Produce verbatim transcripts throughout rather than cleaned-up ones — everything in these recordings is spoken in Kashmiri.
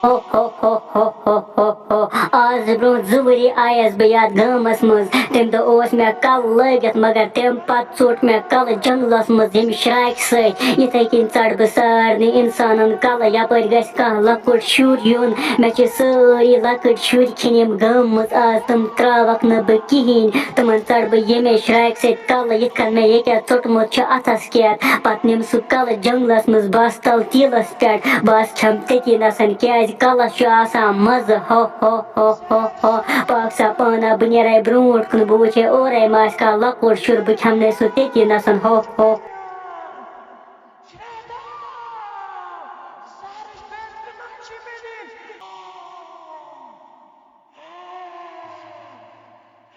ہو ہو ہو ہو ہو ہو ہو۔ آز برونٛہہ زٕ ؤری آیس بہٕ یتھ گامس منٛز۔ تمہِ دۄہ اوس مےٚ کلہٕ لٲگِتھ، مگر تمہِ پتہٕ ژوٚٹ مےٚ کلہٕ جنگلس منٛز ییٚمہِ شراکہِ سۭتۍ۔ یِتھے کٔنۍ ژٹہٕ بہٕ سارنٕے انسانن کلہٕ۔ یپٲرۍ گژھِ کانٛہہ لۄکُٹ شُر یُن، مےٚ چھِ سٲری لۄکٕٹۍ شُرۍ کھیٚنۍ ییٚمہِ گامہٕ منٛز آز۔ تِم تراوکھ نہٕ بہٕ کِہیٖنۍ، تِمن ژٹہٕ بہٕ ییٚمے شراکہِ سۭتۍ کلہٕ۔ یِتھ کٔنۍ مےٚ ییٚکیاہ ژوٚٹمُت چھُ اتھس کیتھ، پتہٕ نِم سُہ کلہٕ جنگلس منٛز بس تل تیٖلس پٮ۪ٹھ، بس کھٮ۪م تٔتی نسن، کیازِ کلس چھُ آسان مزٕ۔ ہو ہو ہو ہو ہو۔ پاک سا پانا، بہٕ نیرے برونٛٹھ کُن، بہٕ وٕچھے اورے ما آسہِ کانٛہہ لۄکُٹ شُر، بہٕ کھٮ۪منے سُہ تٔتی نسن۔ ہو ہو۔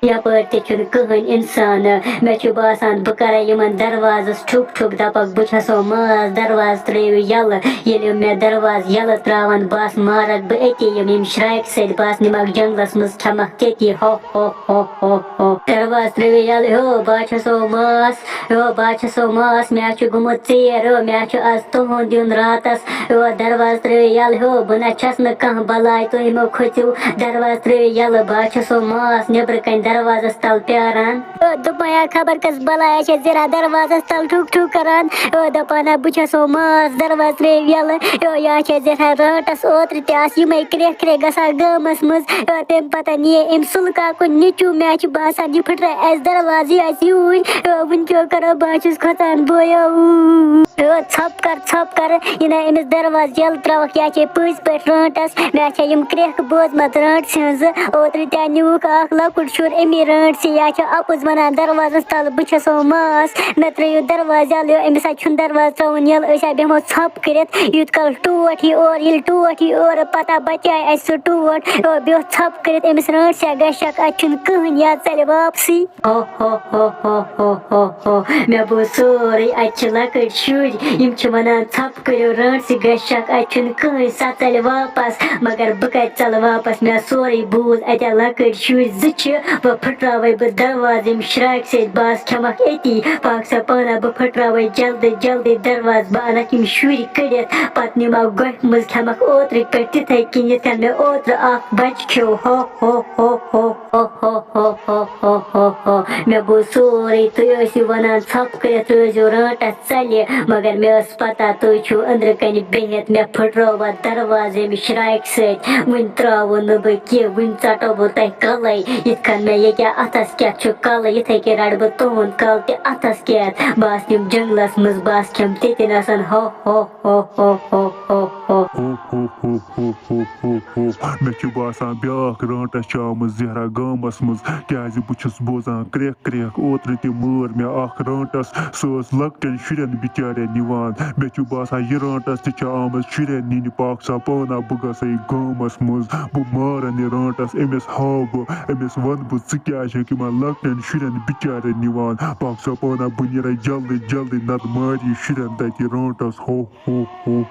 یپٲرۍ تہِ چھُنہٕ کٕہٕنۍ اِنسان۔ مےٚ چھُ باسان، بہٕ کَرَے یِمَن دروازَس ٹھُک ٹھُک، دَپَکھ، "بہٕ چھَسو ماس، دروازٕ ترٛٲیِو یَلہٕ۔" ییٚلہِ یِم مےٚ دروازٕ یَلہٕ ترٛاوَن، بَس مارَکھ بہٕ أتی یِم، یِم شرٛاکہِ سۭتۍ، بَس نِمَکھ جنٛگلَس منٛز، کھٮ۪مَکھ تٔتی۔ ہو، ہو، ہو، ہو، ہو۔ دروازٕ ترٛٲیِو یَلہٕ، ہیو، بہٕ ہا چھَسو ماس، ہیو، بہٕ ہا چھَسو ماس، مےٚ ہا چھُ گوٚمُت ژیر، ہیو، مےٚ ہا چھُ آز تُہُنٛد یُن راتَس۔ یور دروازٕ ترٛٲوِو یَلہٕ، ہیو، بہٕ نہ چھَس نہٕ کانٛہہ بَلاے، تُہۍ مہٕ کھوٗژِو۔ دروازٕ ترٛٲوِو یَلہٕ، بہٕ ہا چھَسو ماس، نیٚبرٕ کَنۍ دروازَس تَل پیٛاران۔ او، دوٚپمَے ہا، خبر کۄس بَلایا چھےٚ زِرا دروازَس تَل ٹھُک ٹھُک کَران۔ او، دَپان ہا، بہٕ چھَسو ماس، دروازٕ ترٛٲوِو یَلہٕ۔ او، یہِ ہا چھےٚ زِرا رانٛٹَس اوترٕ تہِ آسہٕ یِمَے کرٛٮ۪کھ کرٛٮ۪کھ گژھان گامَس منٛز۔ او، تَمہِ پَتہٕ نِیے أمۍ سُلہٕ کاکُن نیٚچوٗ، مےٚ ہا چھُ باسان، یہِ پھٕٹرایہِ اَسہِ دروازٕ، یہِ آسہِ یوٗرۍ۔ او، وٕنہِ کیٛاہ کَرو، بہٕ ہا چھُس کھۄژان، بویا، اوٗ۔ او، ژھۄپ کر، ژھۄپ کر، یہِ نَے أمِس دروازٕ یَلہٕ ترٛاوَکھ، یہِ ہا چھے پٔزۍ پٲٹھۍ رانٛٹَس۔ مےٚ ہا چھےٚ یِم کرٛٮ۪کھ بوزمَژٕ رانٛٹہٕ سٕنٛزٕ۔ اوترٕ تہِ ہا نیوٗکھ اَکھ لۄکُٹ شُر أمی رانٛٹسٕے، یہِ ہا چھےٚ اَپُز وَنان دروازَس تَل، بہٕ چھَسو ماس، مےٚ ترٛٲیِو دروازٕ یَلہٕ۔ أمِس ہا چھُنہٕ دروازٕ ترٛاوُن یَلہٕ، أسۍ ہا بیٚہمو ژھۄپ کٔرِتھ، یوٗت کال ٹوٹھ یی اورٕ۔ ییٚلہِ ٹوٹھ یی اورٕ، پَتہٕ ہا بَچایہِ اَسہِ سُہ ٹوٹھ۔ او، بیٚہو ژھۄپ کٔرِتھ أمِس رانٛٹسٕے، گژھِ شک اَتہِ چھُنہٕ کٕہٕنۍ، یا ژَلہِ واپسٕے۔ ہو، ہو، ہو، ہو۔ مےٚ بوٗز سورُے، اَتہِ چھِ لۄکٕٹۍ شُرۍ، یِم چھِ وَنان، "ژھۄپہٕ کٔرِو، رانٛٹسٕے گژھِ شک، اَتہِ چھُنہٕ کٕہٕنۍ، سۄ ژَلہِ واپَس۔" مگر بہٕ کَتہِ ژَلہٕ واپَس؟ مےٚ سورُے بوٗز، اَتہِ لۄکٕٹۍ شُرۍ زٕ چھِ، وۄنۍ پھٕٹراوَے بہٕ دروازٕ ییٚمہِ شرٛاکہِ سۭتۍ، بہٕ آسہٕ کھٮ۪مَکھ أتی۔ پاک سا پانہ، بہٕ پھٕٹراوَے جلدی جلدی دروازٕ، بہٕ اَنَکھ یِم شُرۍ کٔڑِتھ، پَتہٕ نِمَکھ گۄپھِ منٛز، کھٮ۪مَکھ اوترٕکۍ پٲٹھۍ تِتھَے کٔنۍ، یِتھ کٔنۍ مےٚ اوترٕ اَکھ بَچہٕ کھیوٚو۔ ہو، ہو، ہو، ہو۔ ہو، ہو، ہو، ہو، ہو، ہو، ہو۔ مےٚ گوٚو سورُے، تُہۍ ٲسِو وَنان، "ژھۄپہٕ کٔرِتھ روٗزِو رانٛٹَس ژَلہِ"، مگر مےٚ ٲس پَتہ، تُہۍ چھِو أنٛدرٕ کَنہِ بِہِتھ۔ مےٚ پھٕٹرٲو اَتھ دروازٕ ییٚمہِ شرٛاکہِ سۭتۍ۔ وۄنۍ ترٛاوو نہٕ بہٕ کینٛہہ، وۄنۍ ژَٹو بہٕ تۄہہِ کَلَے۔ یِتھ کٔنۍ مےٚ ییٚکیٛاہ اَتھَس کٮ۪تھ چھُ کَلہٕ، یِتھَے کٔنۍ رَٹہٕ بہٕ تُہُنٛد کَلہٕ تہِ اَتھَس کٮ۪تھ۔ بہٕ آسہٕ یِم جنٛگلَس منٛز، بہٕ آسہٕ کھٮ۪م تٔتٮ۪ن آسان۔ ہو، ہو، ہو، ہو، ہو، ہو۔ ہو، ہو، ہو، ہو، ہو، ہو، ہو۔ مےٚ چھُ باسان، بیٛاکھ رانٛٹَس چھِ آمٕژ زہرا گامَس منٛز، کیٛازِ بہٕ چھُس بوزان کرٛٮ۪کھ کرٛٮ۪کھ۔ اوترٕ تہِ مٲر مےٚ اَکھ رانٛٹَس، سۄ ٲس لۄکٹٮ۪ن شُرٮ۪ن بِچارٮ۪ن نِوان۔ مےٚ چھُ باسان، یہِ رانٛٹَس تہِ چھِ آمٕژ شُرٮ۪ن نِنہِ۔ پاک سا پانا، بہٕ گژھٕ یہِ گامَس منٛز، بہٕ مارَن یہِ رانٛٹَس، أمِس ہاوٕ بہٕ، أمِس وَنہٕ بہٕ، ژٕ کیٛازِ چھَکھ یِمَن لۄکٹٮ۪ن شُرٮ۪ن بِچارٮ۪ن نِوان؟ پاک سا پانا، بہٕ نیرَے جلدی جلدی، نَتہٕ مارِ یہِ شُرٮ۪ن تَتہِ یہِ رانٛٹَس۔ ہو، ہو، ہو،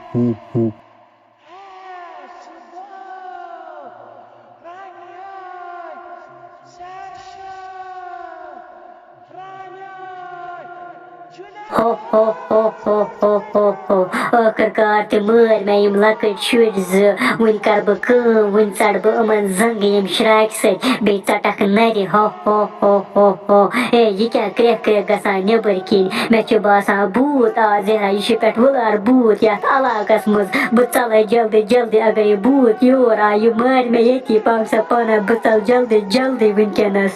ہو۔ ہو، ہو، ہو، ہو، ہو، ہو، ہو۔ ٲخٕر کار تہِ مٲرۍ مےٚ یِم لۄکٕٹۍ شُرۍ زٕ۔ وۄنۍ کَرٕ بہٕ کٲم، وۄنۍ ژَٹہٕ بہٕ یِمَن زنٛگہٕ ییٚمہِ شرٛاکہِ سۭتۍ، بیٚیہِ ژَٹَکھ نَرِ۔ ہو، ہو، ہو، ہو، ہو۔ اے، یہِ کیٛاہ کرٛٮ۪کھ کرٛٮ۪کھ گژھان نیٚبٕرۍ کِنۍ؟ مےٚ چھُ باسان، بھوٗت آو زہرا، یہِ چھُ پٮ۪ٹھ وُلار بھوٗت یَتھ علاقَس منٛز۔ بہٕ ژَلَے جلدی جلدی، اگر یہِ بھوٗت یور آو، یہِ مارِ مےٚ ییٚتی۔ پاک سا پانا، بہٕ ژَلہٕ جلدی جلدی وٕنکٮ۪نَس۔